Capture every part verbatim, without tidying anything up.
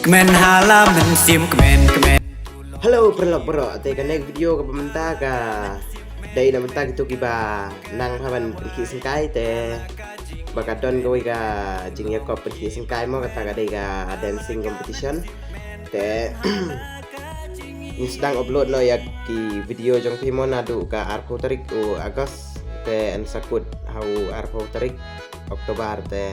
Kmen hala mynsiem kmen kmen. Hello paralok baroh, te kane ka video kaba mynta ka dei na bynta kito kiba nang bha ban pynkhih syngkai, te ba ka don kawei ka jingïakop pynkhih syngkai mo, kata ka dei ka dancing competition. Te ngin sdang upload noh ïa ki video jong phi mo naduh ka arphew tarik u August, te yn sa kut ha u arphew tarik October, te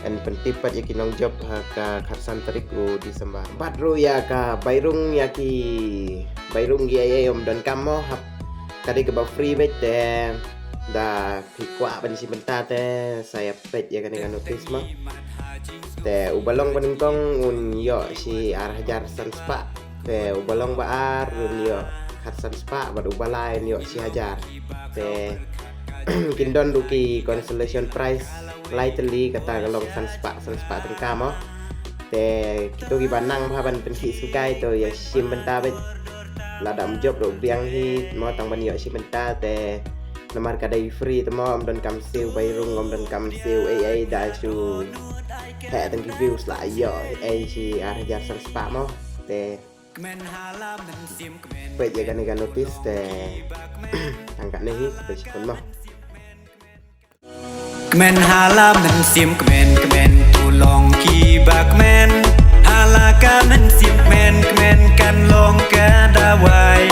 yn pyntip pat ïa ki nongjop ha ka khatsan tarik u December. Bad ruh ïa ka bai rung, ïa ki bai rung ki ei ei ym donkam mo, hap ka dei kaba free beit, te da phi kwah ban shim bynta te sa ïa peit ïa kane ka notice mo. Te uba long banyngkong un ïoh shi ar hajar san spah, te uba long ba ar un ïoh khatsan spah, bad uba lai un ïoh shi hajar. Te kin don ruh ki consolation prize lai tylli, kata ka long san spah san spah tyngka mo. Te kito kiba nang bha ban pynkhih syngkai to ïa shim bynta beit. Lada ym jop ruh biang hi mo, tang ban ïoh shim bynta, te namar ka dei free te mo, ym donkam siew bai rung, ym donkam siew ei ei, da shu heh tang ki views la ïoh ei shi ar hajar san spah mo. Te peit ïa kane ka notice, te tang katne hi, te shibun mo. Kmen hala mynsiem kmen kmen, to long kiba kmen. Hala ka mynsiem kmen kmen kan long ka dawai.